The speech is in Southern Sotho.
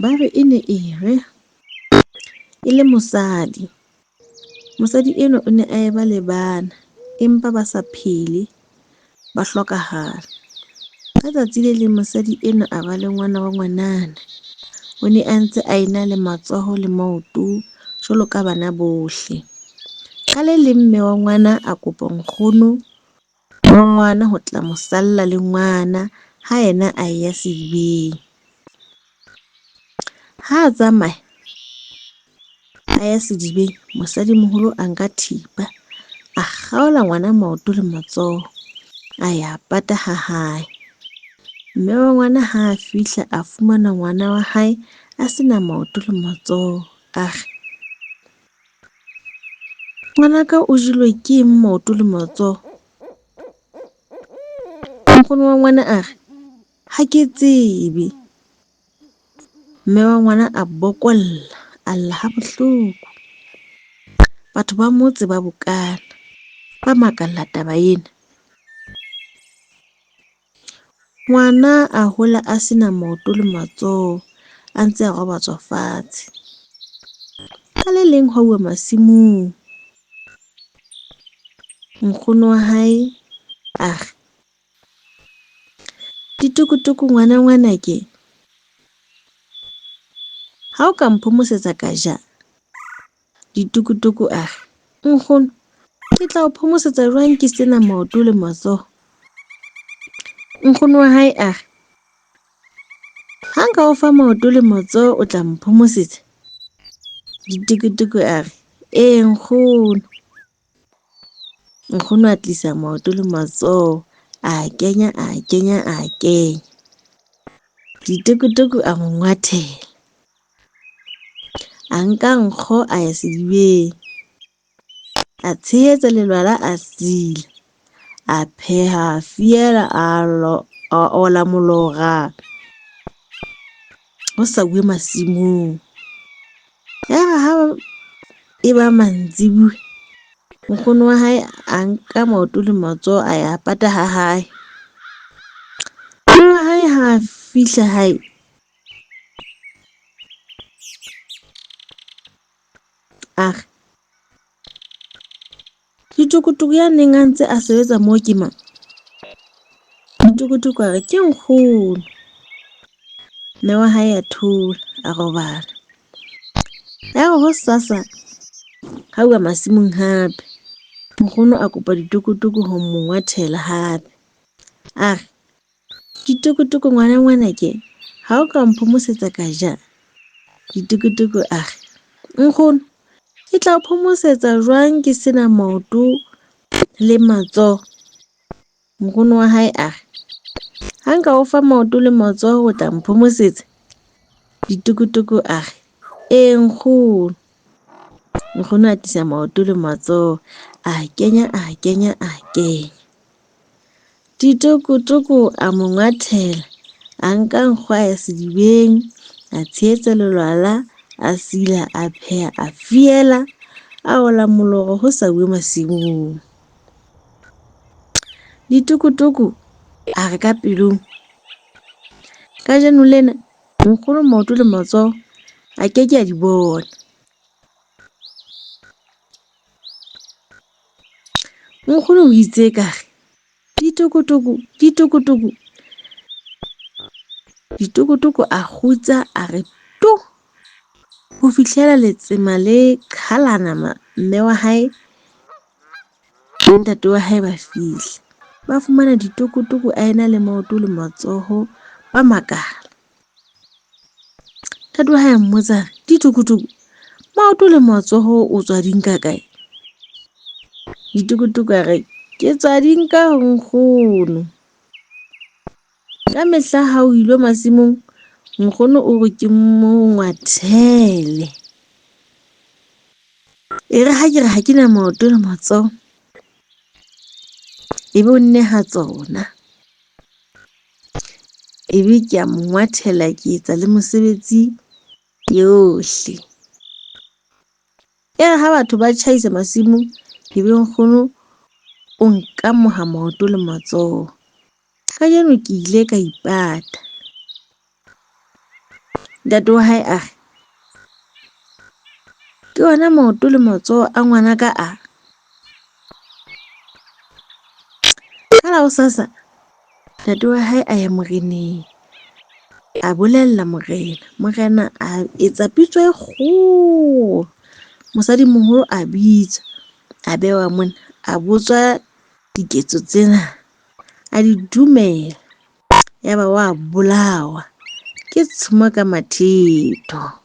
Ba re e ne e re e le mosadi. Mosadi enwa o ne a e ba le bana empa ba sa phele, ba hlokahala. Ka tsatsi le leng mosadi enwa a ba le ngwana wa ngwanana. O ne a ntse a ena le matsoho le maoto jwalo ka bana bohle. Ka le leng mme wa ngwana a kopa nkgono wa ngwana ho tla mo salla le ngwana ha yena a ya sedibeng. Ha a tsamaya a ya sedibeng, mosadimoholo a nka thipa a kgaola ngwana maoto le matsoho, a ya pata ha hae. Mme wa ngwana ha a fihla a fumana ngwana wa hae a sena maoto le matsoho, a re ngwanaka o jelwe ke eng maoto le matsoho? Nkgono wa ngwana a re ha ke tsebe. Mme wa ngwana a bokolla, a lla ha bohloko. Batho ba motse ba bokana, ba makalla taba ena. Ngwana a hola a sena maoto le matsoho, a ntse a robatswa fatshe. Ka le leng ha uwa masimong, nkgono wa hae a re, ditokotoko ngwana ngwanake, ha o ka mphomosetsa ka ja. Ditokotoko a re, nkgono ke tla o phomosetsa jwang ke sena maoto le matsoho? Nkgono wa hae a re, ha nka o fa maoto le matsoho o tla mphomosetsa? Ditokotoko a re, ee nkgono. Nkgono a tlisa maoto le matsoho, a kenya, a kenya, a kenya. Ditokotoko a mo ngwathela. A nka nkgo a ya sedibeng. A tshehetsa lelwala a sila. A pheha, a fiela, a ola molora. Ho sa uwe masimong. Ya re ha e ba mantsibuya, nkgono wa hae a nka maoto le matsoho a ya pata ha hae. Mme wa hae ha a fihla hae, a re ditokotoko ya neng a ntse a sebetsa moo ke mang? Ditokotoko a re ke nkgono. Mme wa hae a thola, a robala. Ya re hosasa ha uwa masimong hape, nkgono a kopa ditokotoko ho mo ngwathela hape. A re ditokotoko ngwana ngwanake, ha o ka mphomosetsa ka ja. Ditokotoko a re nkgono ke tla o phomosetsa jwang ke sena maoto le matsoho? Nkgono wa hae a re ha nka o fa maoto le matsoho o tla mphomosetsa? Ditokotoko a re ee nkgono. Nkgono a tlisa maoto le matsoho, a kenya, a kenya, a kenya. Ditokotoko a mo ngwathela, a nka nkgo a ya sedibeng, a tshehetsa lelwala, a sila, a pheha, a fiela, a ola molora ho sa uwe masimong. Ditokotoko a re ka pelong, kajeno lena nkgono maoto le matsoho a ke ke a di bona. Nkgono o itse ka re ditokotoko, ditokotoko. Ditokotoko a kgutsa a re to ho fihlela letsema le qhalana mme wa hae le ntate wa hae ba fihla. Ba fumana ditokotoko a ena le maoto le matsoho, ba makala. Ntate wa hae a mmotsa, ditokotoko maoto le matsoho o tswa di nka kae? Ditokotoko a re ke tswa di nka ho nkgono. Ka mehla ha o ilo masimong, nkgono o re ke mo ngwathele. E re ha ke re ha ke na maoto le matsoho, ebe o nneha tsona. Ebe ke a mo ngwathela, ke etsa le mosebetsi yohle. E re ha batho ba tjhaisa masimong, ebe nkgono o nkamoha maoto le matsoho. Kajeno ke ile ka ipata. Ntate wa hae a re, Ke ona maoto le matsoho a ngwanaka a. Ka la hosasa ntate wa hae a ya moreneng, a bolella morena. Morena a etsa pitso e kgolo. Mosadimoholo a bitswa, a bewa mona, a botswa diketso tsena, a di dumela. Yaba wa bolawa ke tshomo ka mathetho.